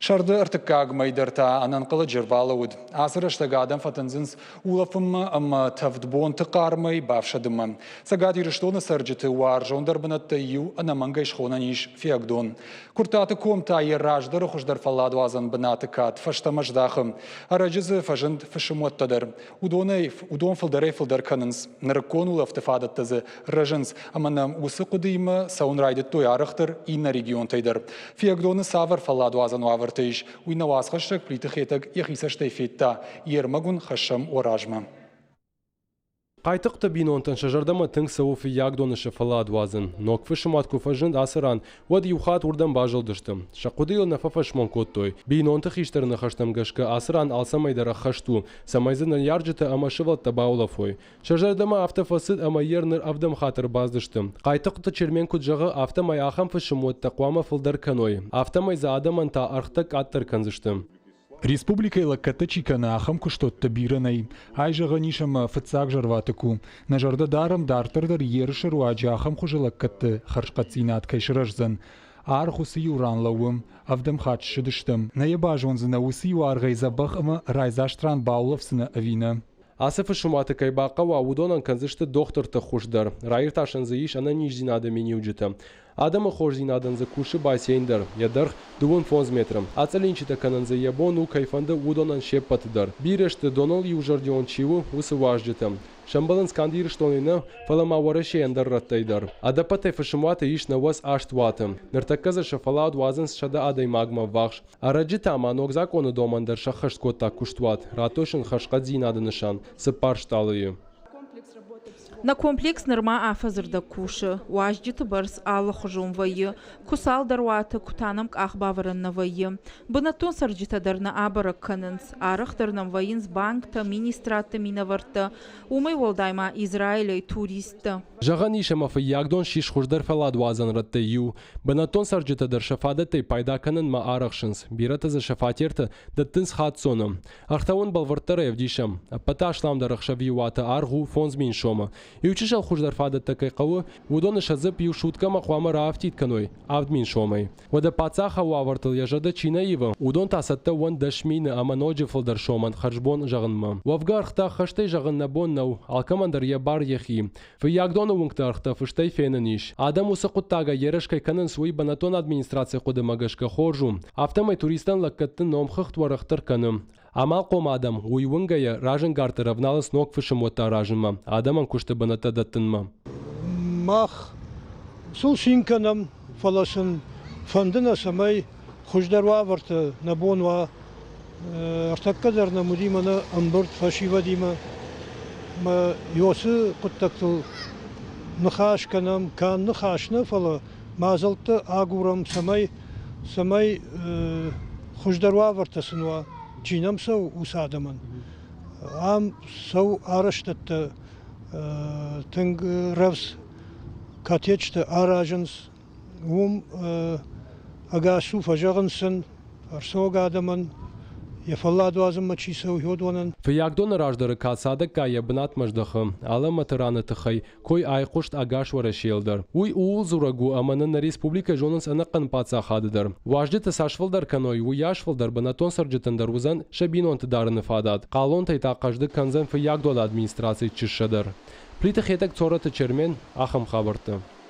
Сӕрды ӕртыккаг мӕй дӕр та ӕнӕнхъӕлӕджы ӕрбалӕууыд. Ацы рӕстӕг адӕм фӕтындзынц улӕфынмӕ ӕмӕ тӕвд бонты хъармӕй бафсӕдынмӕ. Цӕгат Ирыстоны цӕрджыты уарзондӕр бынӕттӕй иу ӕнӕмӕнгӕй схонӕн ис Фиагдон. Куырттаты ком та йӕ раздӕры хуыздӕр фӕлладуадзӕн бынаты кад фӕстӕмӕ здахы. Ӕрӕджы дзы фӕзынд фысымуӕттӕ дӕр. Уыдонӕй уыдон фылдӕрӕй-фылдӕр кӕнынц. Нырыккон улӕфты фадӕттӕ дзы рӕзынц, ӕмӕ нӕм уыцы хъуыдыимӕ цӕуын райдыдтой арӕхдӕр иннӕ регионтӕй дӕр. Фиагдоны цавӕр фӕлладуадзӕн уавӕртӕ ис, уый нӕ уацхӕссӕг Плиты Хетӕг йӕхи цӕстӕй федта. Йе рмӕг уын хӕссӕм уӕ размӕ. Хъайтыхъты бинонтӕн сӕ зӕрдӕмӕ тынг цӕуы Фыййагдоны сӕ фӕллад уадзын. Ног фысымуат куы фӕзынд ацы ран, уӕд иу хатт уырдӕм базылдысты. Сӕ хъуыдыйыл нӕ фӕфӕсмон кодтой. Бинонты хистӕры ныхӕстӕм гӕсгӕ ацы ран алцӕмӕй дӕр ӕххӕст у, цӕмӕй дзы ныййарджытӕ ӕмӕ сывӕллӕттӕ баулӕфой. Сӕ зӕрдӕмӕ афтӕ фӕцыд ӕмӕ йӕ ныр ӕвдӕм хатт ӕрбацыдысты. Хъайтыхъты Чермен куыд зӕгъы, афтӕмӕй ахӕм фысымуӕттӕ хъуамӕ фылдӕр кӕной, афтӕмӕй дзы адӕмӕн та ӕргътӕ къаддӕр кӕндзысты. Республикӕйы лӕггӕдтӕ чи кӕны, ахӕм куыстуӕттӕ бирӕ нӕй. Ай зӕгъӕн ис ӕмӕ фыццаг зӕрватыкк у. Нӕ зӕрдӕ дарӕм, дарддӕр дӕр ерысы руаджы ахӕм хуызы лӕггӕдты хӕрзхъӕддзинад кӕй сырӕздзӕн. Аргъ уыцы иу ран лӕууы. Ӕвдӕм хатт ссыдыстӕм. Нӕ йӕ базондзынӕ, уыцы иу аргъӕй дзӕбӕх ӕмӕ райдзаст ран баулӕфдзынӕ ӕви нӕ. Ацы фысымуаты кӕй бахъӕуа, уыдонӕн кӕндзысты дохтырты ххуыс дӕр. Раиртасӕн дзы ис ӕнӕниздзинады миниуджытӕ. Адӕмы хорздзинадӕн дзы кусы бассейн дӕр, йӕ дӕргъ 35 метры. Ацъылинчытӕ кӕнын дзы йӕ бон у, кӕй фӕнды, уыдонӕн се ппӕты дӕр. Бирӕ сты, доныл иузӕрдион чи у, уыцы уазджытӕ. Сӕмбӕлынц канд Ирыстонӕй нӕ, фӕлӕ ма Уӕрӕсейы ӕндӕр рӕттӕй дӕр. Ӕдӕппӕтӕй фысымуаты ис 98 уаты. Ныртӕккӕ дзы сӕ фӕллад уадзынц 100 адӕймагмӕ ӕввахс. Ӕрӕджы та ма ног закъоны домӕн дӕр сӕххӕст кодта куыстуат, радтой сын хӕрзхъӕддзинады нысан цыппар стъалыйы. Нӕ комплекс нырма афӕдзырдӕг кусы. Уазджыты бӕрц алыхуызон вӕййы. Куы цалдӕр уаты, куы та нӕм къахбавӕрӕн нӕ вӕййы. Бынӕттон цӕрджытӕ дӕр нӕ абӕрӕг кӕнынц. Арӕхдӕр нӕм вӕййынц банктӕ, министрадты минӕвӕрттӕ. Уымӕй уӕлдай ма Израилӕй туристтӕ. Зӕгъӕн ис, ӕмӕ Фыййагдон ссис хуыздӕр фӕлладуадзӕн рӕттӕй иу. Бынӕттон цӕрджытӕ дӕр сӕ фадӕттӕй пайда кӕнынмӕ арӕхсынц. Бирӕтӕ дзы сӕ фатертӕ дӕттынц хаццоны. Ӕргътӕ уын бӕлвырддӕрӕй ӕвдисӕм. Ӕппӕты асламдӕр ӕхсӕвиуаты аргъ у 5000 сомы. Иу чысыл хуыздӕр фадӕттӕ кӕй хъӕуы, уыдоны сӕ дзыпп иу суткӕмӕ хъуамӕ раафтид кӕной 7000 сомӕй. Уӕдӕ паддзахы уавӕртыл йӕ зӕрдӕ чи нӕ ивы, уыдон та цӕттӕ уӕнт 10 000 ӕмӕ ноджы фылдӕр сомӕн хӕрзбон зӕгъынмӕ. Уӕвгӕ ӕргътӕ ӕххӕстӕй зӕгъын нӕ бон нӕу, алкӕмӕн дӕр йӕ бар йӕхи. Фыййагдоны уынгты ӕргътӕ фыстӕй фенӕн ис. Адӕм уыцы хъуыддагӕй ерыс кӕй кӕнынц, уый бынӕттон администрацийы хъуыдымӕ гӕсгӕ хорз у. Афтӕмӕй туристӕн лӕггӕдты номхыгъд уӕрӕхдӕр кӕны. Амалхъом адӕм, уый уынгӕйӕ, разӕнгарддӕр ӕвналынц ног фысымуӕттӕ аразынмӕ, адӕмӕн куысты бынӕттӕ дӕттынмӕ. Мах сыл цин кӕнӕм, фӕлӕ сын фӕнды нӕ, цӕмӕй хуыздӕр уавӕрты нӕ бон уа. Ӕртӕккӕ дӕр нӕм уыди мӕнӕ ӕмбырд фӕсивӕдимӕ. Мӕ уыцы хъуыддӕгтыл ныхас кӕнӕм, канд ныхас нӕ, фӕлӕ мадзӕлттӕ агурӕм, цӕмӕй, цӕмӕй хуыздӕр уавӕртӕ сын уа, чи нӕм цӕуы, уыцы адӕмӕн. Ам цӕуы арӕзтӕдтӕ тынг рӕвдз коттеджтӕ аразынц, уым ӕгас у фӕзӕгъынц сын ӕрцӕуӕг адӕмӕн, йӕ фӕллад уадзынмӕ чи цӕуы, уыдонӕн. Фыййагдоны раздӕры кад цадӕггай йӕ бынатмӕ здӕхы. Алӕмӕты раны тыххӕй кой айхъуыст ӕгас Уӕрӕсейыл дӕр. Уый ууыл дзурӕг у, ӕмӕ нын нӕ республикӕйы зонынц ӕнӕхъӕн паддзахады дӕр. Уазджытӕ цас фылдӕр кӕной, уыйас фылдӕр бынӕттон цӕрджытӕн дӕр уыдзӕн сӕ бинонты дарыны фадат. Хъалонтӕй та хъӕздыг кӕндзӕн Фыййагдоны администрацийы чыссӕ дӕр. Плиты Хетӕг Цорӕты Чермен, ахӕм хабӕрттӕ.